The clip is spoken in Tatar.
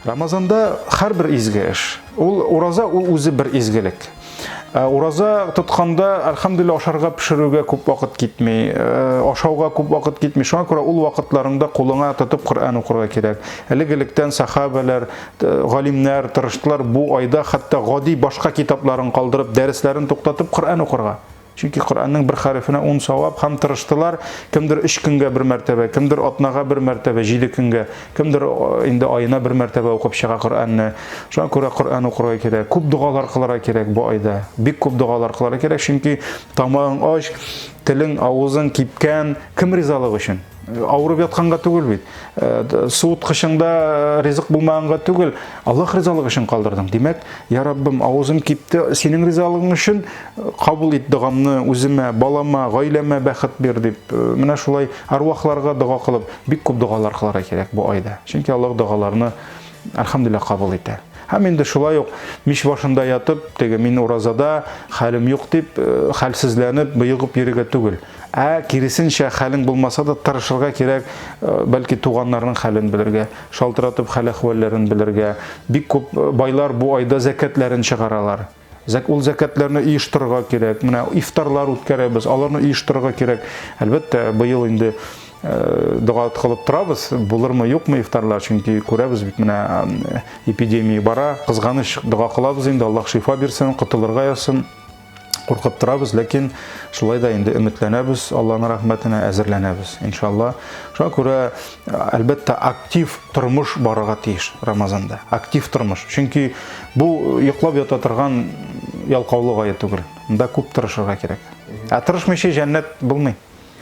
Рамазанда һәрбер изге эш. Ул ураза ул үзе бер изгелек. Ә ураза тотканда, әлхәмдүлилләһ, ашарга пешерүгә күп вакыт китми, э, ашауга күп вакыт китми. Шуңа күрә ул вакытларыңда кулыңа тотып Коръән укырга кирәк. Элек-электән сахабәләр, э, галимнәр тырыштылар бу айда хәтта гади башка китапларын калдырып, дәресләрен туктатып Коръән укырга. Чөнки Коръәннең бер хәрефенә ун савап һәм тырыштылар, кемдер өч көнгә бер мәртәбә, кемдер атнага бер мәртәбә, җиде көнгә, кемдер инде аена бер мәртәбә укып чыга Коръәнне. Шуңа күрә Коръән укырга кирәк, күп догалар кылырга кирәк бу айда. Бик күп догалар кылырга кирәк, чөнки тамагың ач, телең, авызың кипкән, кем ризалыгы өчен? Авырып ятканга түгел бит. Э, суыткычыңда э, ризык булмаганга түгел, Аллаһ ризалыгы өчен калдырдың. Димәк, я Раббым, авызым кипте, синең ризалыгың өчен э, кабул ит догамны, үземә, балама, гаиләмә бәхет бир дип. Менә шулай арвахларга дога кылып, бик күп догалар кылырга кирәк бу айда. Чөнки Аллаһ догаларны әлхәмдүлилләһ кабул итә. Һәм инде шулай ук мич башында ятып, теге мин уразада, хәлем юк дип, хәлсезләнеп, боегып йөрергә түгел. Ә киресенчә, хәлең булмаса да тырышырга кирәк, э, бәлки туганнарның хәлен белергә, шалтыратып хәл-әхвәлләрен белергә. Бик күп э, байлар бу айда зәкәтләрен чыгаралар. Зәк, ул зәкәтләрне оештырырга кирәк. Менә ифтарлар үткәрәбез, аларны оештырырга кирәк. Әлбәттә, быел инде э, дога кылып торабыз, булырмы, юкмы ифтарлар, чөнки күрәбез бит менә эпидемия бара. Кызганыч, дога кылабыз инде, Аллаһ шифа бирсен, котылырга язсын. Куркып торабыз, ләкин шулай да инде өметләнәбез, Аллаһның рәхмәтенә әзерләнәбез, иншалла. Шуңа күрә, әлбәттә, актив тормыш барырга тиеш Рамазанда. Актив тормыш. Чөнки бу йоклап ята торган ялкаулык ае түгел. Монда күп тырышырга кирәк. Ә тырышмыйча җәннәт булмый.